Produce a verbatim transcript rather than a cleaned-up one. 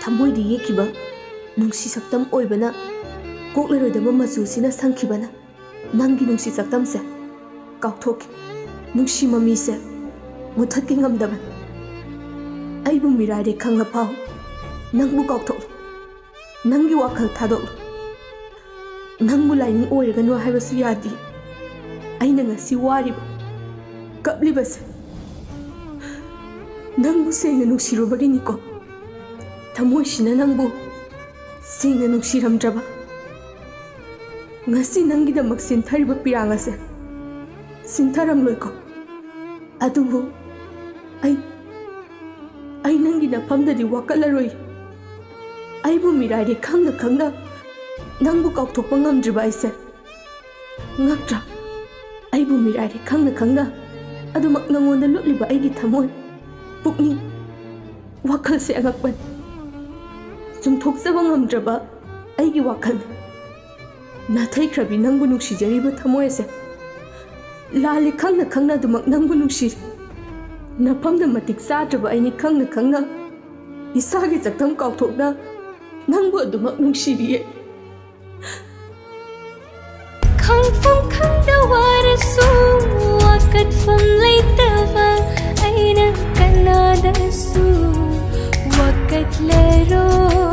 ꯊꯃꯣꯏꯗ ꯌꯦꯛꯈꯤꯕ ꯅꯨꯡꯁꯤ ꯁꯛꯇꯝ ꯑꯣꯏꯕꯅ, ꯀꯣꯛꯂꯔꯣꯏꯗꯕ ꯃꯆꯨꯁꯤꯅ ꯁꯪꯈꯤꯕꯅ ꯅꯪꯒꯤ ꯅꯨꯡꯁꯤ ꯁꯛꯇꯝꯁꯦ ꯀꯥꯎꯊꯣꯛꯈꯤ꯫ ꯅꯨꯡꯁꯤ ꯃꯃꯤꯁꯦ ꯃꯨꯊꯠꯀꯤ ꯉꯝꯗꯕꯅꯤ꯫ ꯑꯩꯕꯨ ꯃꯤꯔꯥꯏꯔꯦ ꯈꯪꯂ ꯐꯥꯎ ꯅꯪꯕꯨ ꯀꯥꯎꯊꯣꯛꯂꯨ꯫ ꯅꯪꯒꯤ ꯋꯥꯈꯜ ꯊꯥꯗꯣꯛꯂꯨ꯫ ꯅꯪꯕꯨ ꯂꯥꯏꯅꯤꯡ ꯑꯣꯏꯔꯒꯅꯨ ꯍꯥꯏꯕꯁꯨ ꯌꯥꯗꯦ꯫ ꯑꯩꯅ ꯉꯁꯤ ꯋꯥꯔꯤꯕ, ꯀꯞꯂꯤꯕꯁꯦ ꯅꯪꯕꯨ ꯁꯦꯡꯅ ꯅꯨꯡꯁꯤꯔꯨꯕꯒꯤꯅꯤꯀꯣ꯫ ꯊꯃꯣꯏꯁꯤꯅ ꯅꯪꯕꯨ ꯁꯦꯡꯅ ꯅꯨꯡꯁꯤꯔꯝꯗ꯭ꯔꯕ, ꯉꯁꯤ ꯅꯪꯒꯤꯗꯃꯛ ꯁꯤꯟꯊꯔꯤꯕ ꯄꯤꯔꯥꯡ ꯑꯁꯦ ꯁꯤꯟꯊꯔꯝꯂꯣꯏꯀꯣ꯫ ꯑꯗꯨꯕꯨ ꯑꯩ, ꯑꯩ ꯅꯪꯒꯤ ꯅꯐꯝꯗꯗꯤ ꯋꯥꯀꯠꯂꯔꯣꯏ꯫ ꯑꯩꯕꯨ ꯃꯤꯔꯥꯏꯔꯦ ꯈꯪꯅ ꯈꯪꯅ ꯅꯪꯕꯨ ꯀꯥꯎꯊꯣꯛꯄ ꯉꯝꯗ꯭ꯔꯤꯕ ꯑꯩꯁꯦ ꯉꯛꯇ꯭ꯔꯥ? ꯑꯩꯕꯨ ꯃꯤꯔꯥꯏꯔꯦ ꯈꯪꯅ ꯈꯪꯅ ꯑꯗꯨꯃꯛ ꯅꯉꯣꯟꯗ ꯂꯨꯠꯂꯤꯕ ꯑꯩꯒꯤ ꯊꯃꯣꯏ, ꯄꯨꯛꯅꯤꯡ, ꯋꯥꯈꯜꯁꯦ ꯑꯉꯛꯄꯅꯤ꯫ ꯆꯨꯝꯊꯣꯛꯆꯕ ꯉꯝꯗ꯭ꯔꯕ ꯑꯩꯒꯤ ꯋꯥꯈꯜꯅꯤ꯫ ꯅꯥꯊꯩꯈ꯭ꯔꯕꯤ ꯅꯪꯕꯨ ꯅꯨꯡꯁꯤꯖꯔꯤꯕ ꯊꯃꯣꯏ ꯑꯁꯦ ꯂꯥꯜꯂꯤ ꯈꯪꯅ ꯈꯪꯅ ꯑꯗꯨꯃꯛ ꯅꯪꯕꯨ ꯅꯨꯡꯁꯤꯔꯤ꯫ ꯅꯐꯝꯗ ꯃꯇꯤꯛ ꯆꯥꯗ꯭ꯔꯕ ꯑꯩꯅꯤ ꯈꯪꯅ ꯈꯪꯅ ꯏꯁꯥꯒꯤ ꯁꯛꯇꯝ ꯀꯥꯎꯊꯣꯛꯅ ꯅꯪꯕꯨ ꯑꯗꯨꯃꯛ ꯅꯨꯡꯁꯤꯔꯤꯌꯦ꯫ ꯈꯪꯐꯝ ꯈꯪꯗ ꯋꯥꯔꯁꯨ ꯋꯥꯀꯠꯐꯝ ꯂꯩꯇꯕ ꯑꯩꯅ ꯀꯅꯥꯗꯁꯨ ꯋꯥꯀꯠꯂꯔꯣꯏ꯫